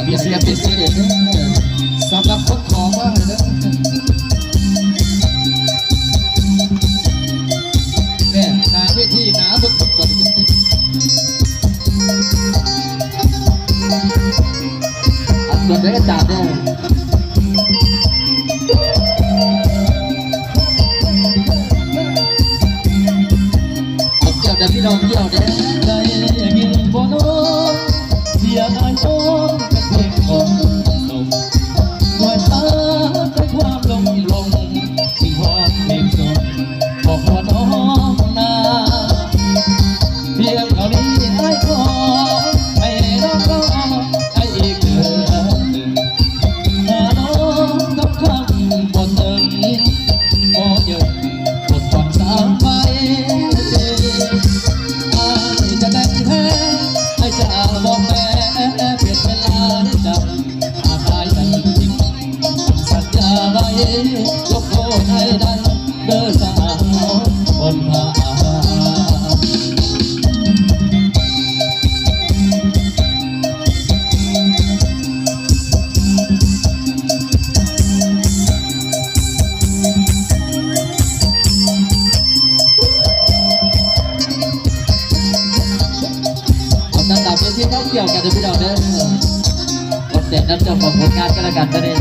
ເປັນເສຍງ ເປັນເສຍງເດີ ສຳລັບຄົນຂໍມາເດີ ແນ່ ໜ້າເວທີໜາເບິດທຸກຄົນ ອັນຕົວເດີອາຈານເດີ ເອົາແກ້ວໃຫ້ພີ່ນ້ອງກ່ຽວແດ່ ໄດ້ຍິນບໍ່ນໍ ສຽງອ້າຍໂອນເປັນເພງຂອງຕົນ ດ້ວຍພາໃນຄວາມຫຼົງຫຼົງ ຊິຮ້ອງເພງສົງບອກວ່ານ້ອງນາ ພຽງເທົ່ານີ້ອ້າຍຂໍໃຫ້ນ້ອງລໍອ້າຍອີກເທື່ອໜຶ່ງ ຖ້ານ້ອງກັບຄຳບໍ່ເຖິງ ຂໍເຢີ່ນກົດກ່ອນສາມໃບ ອ້າຍຈະແຕ່ງແທ້ ອ້າຍຈະບອກແມ້ ປ່ຽນເວລາໃຫ້ເຈົ້າ ຫາກອ້າຍຍັງຈິງ ສັນຍາໄວ້ ຍົກໂທດໃຫ້ໄດ້ເດີສາວ ຄົນພາ ເອົາຕາມເວທີເຂົາກ່ຽວກັນເດີພີ່ນ້ອງເດີ ຂອບໃຈນຳເຈົ້າຂອງຜົນງານກັນລະກັນເດີ.